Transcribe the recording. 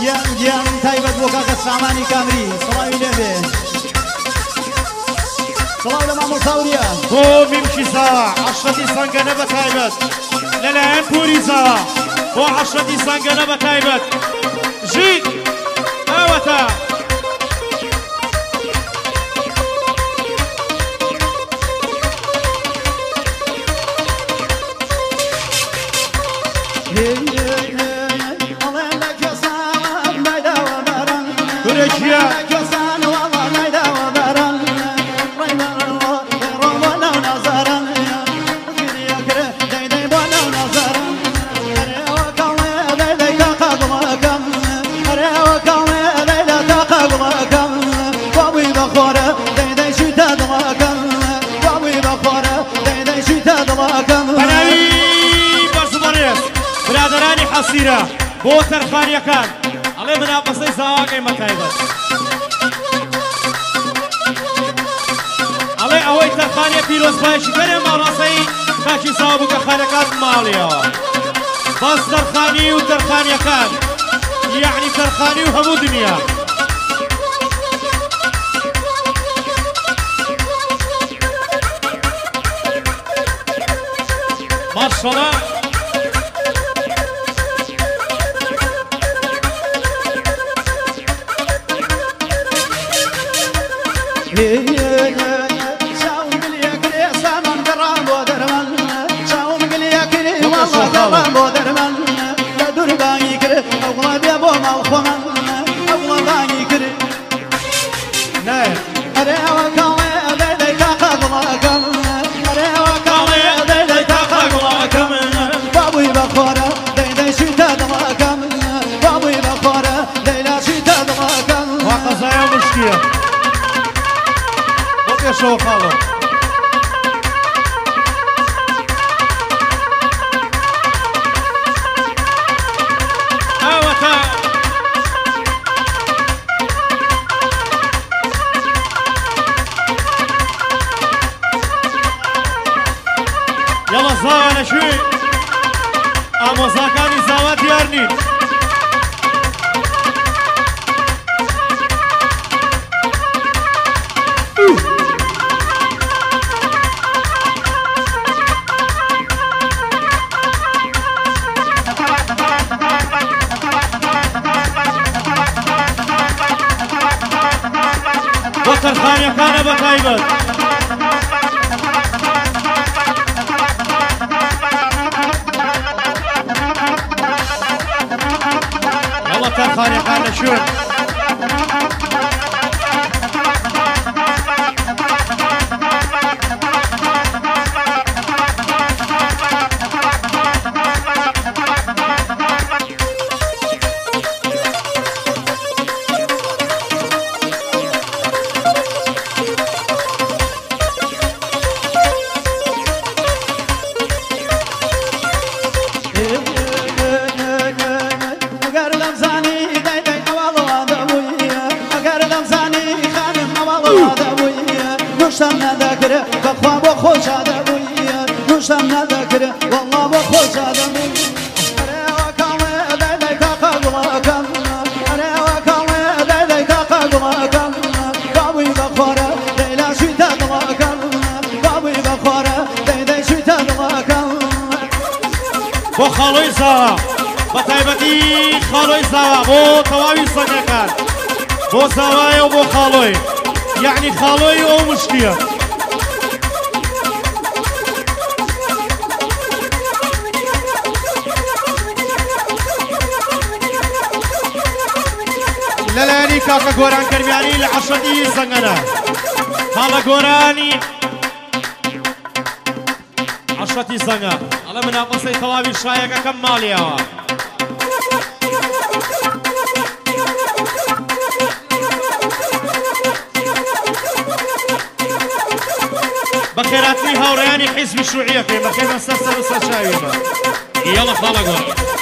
گیان گیان تایبەت بۆ کاکە سامانی کامری سڵاوی لێبێ. سڵاو لە مامۆستا وریا. بۆ میمکی زاوا عەشرەتی سەنگەنە بە تایبەت لەلایەن پوری زاوا بۆ عەشرەتی سەنگەنە بە تایبەت ژیت ئاوەتە. کورە بەناوی بەرز و بەڕێز برادەرانی حەسیرە بۆ تەرخانیەکان ئەڵێ مناقەسەی زاواکەی مەتایبەت ئەڵێ ئەوەی تەرخانیە پیرۆزبایشی بەرێ ماڕاستەی کاکی زاوا بوو کە خانەکان ماڵیەوە بەس تەرخانی و تەرخانیەکان یەعنی تەرخانی و هەموو دنیا. ماشاءالله. شو خالو ئاوەتە یەڵە زاوا لەکوێ ئامۆزاکانی زاوا دیار نین. بۆ تەرخانیەکانە بە تایبەت یەڵە تەرخانیەکان لەکوێن؟ بۆ خاڵۆی زاوا بە تایبەتی خاڵۆی زاوا بۆ تەواوی سەگەکان بۆ زاوایە و بۆ خاڵۆی یەعنی خاڵۆی ئەو مشکیە. لەلایەنی کاکە گۆران گەرمیانی لە عەشرەتی زەنگەنە خاڵە گۆرانی عەشرەتی زەنگە ئەڵێ مناقەسەی تەواوی شایەکەکەم ماڵیەوە. بەخێراتنی هاوڕێیانی حیزبی شوعیەکەی بەخێربن سەر سەر و سەر چاویمە. یەڵە خاڵە گۆران.